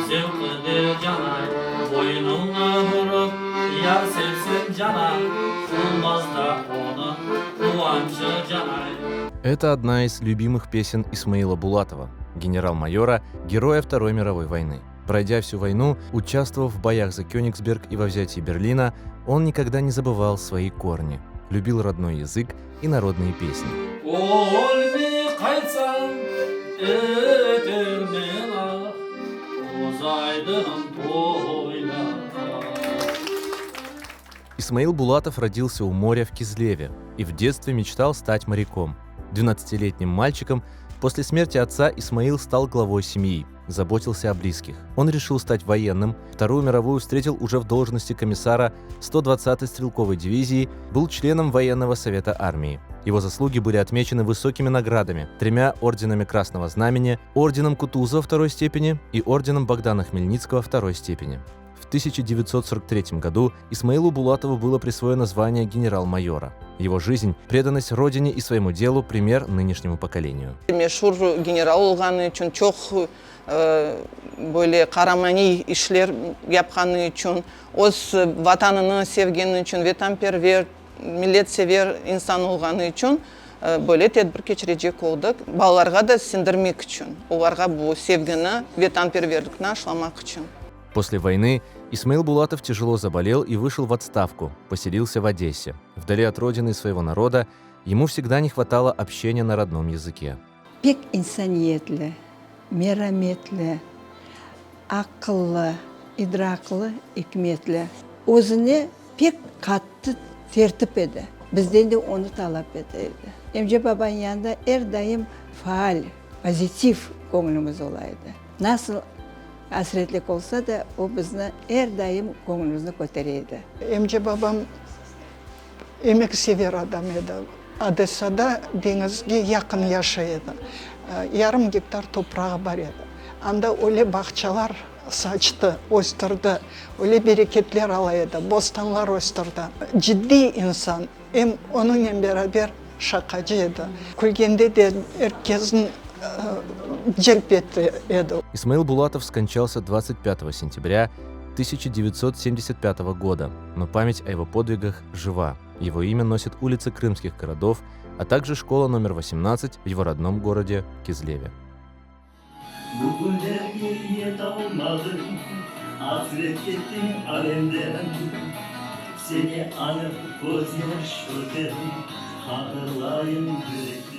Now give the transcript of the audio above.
Zevqidir canay, Boynuñnı burıp yar sevseñ canan, Olmaz da onıñ quvançı canay. Это одна из любимых песен Исмаила Булатова, генерал-майора, героя Второй мировой войны. Пройдя всю войну, участвовав в боях за Кёнигсберг и во взятии Берлина, он никогда не забывал свои корни, любил родной язык и народные песни. Ölmey qaytsam etermen ah, Közaydın toylar. Исмаил Булатов родился у моря в Кизлеве и в детстве мечтал стать моряком. 12-летним мальчиком после смерти отца Исмаил стал главой семьи, заботился о близких. Он решил стать военным, Вторую мировую встретил уже в должности комиссара 120-й стрелковой дивизии, был членом военного совета армии. Его заслуги были отмечены высокими наградами, тремя орденами Красного Знамени, орденом Кутузова второй степени и орденом Богдана Хмельницкого второй степени. В 1943 году Исмаилу Булатову было присвоено звание генерал-майора. Его жизнь, преданность родине и своему делу – пример нынешнему поколению. Meşur general olğanı içün, çoq böyle qaramaniy işler yapqanı içün, öz vatanını sevgeni içün, vetanperver, milletsever insan olğanı içün böyle tedbir keçirecek oldıq. Balalarğa da siñdirmek içün, olarğa bu sevgini, vetanperverlikni aşlamaq içün. После войны Исмаил Булатов тяжело заболел и вышел в отставку, поселился в Одессе. Вдали от родины и своего народа ему всегда не хватало общения на родном языке. Pek insaniyetli, merametli, aqıllı, idraqlı, ikmetli. Özüne pek qattı tertip edi. Bizden de onı talap ete edi. Emce babanıñ yanında er daim faal, pozitiv göñlümiz ola edi. Nasıl asretlik olsa da, o bizni er daim göñlümizni kötere edi. Emce babam emeksever adam edi. Odessada deñizge yaqın yaşay edi. Yarım gektar toprağı bar edi. Anda öyle bağçalar saçtı, östürdi, öyle bereketler ala edi, bostanlar östürdi. Ciddiy insan, em onıñnen beraber şaqacı edi. Külgende de er kesni celp ete edi. Исмаил Булатов скончался 25 сентября 1975 года, но память о его подвигах жива. Его имя носит улицы крымских городов, а также школа номер 18 в его родном городе Кизлеве. Bu künlerge yetalmadım, Asret ettim alemden. Seni añıp közyaş tökem, Hatırlayım yürekten.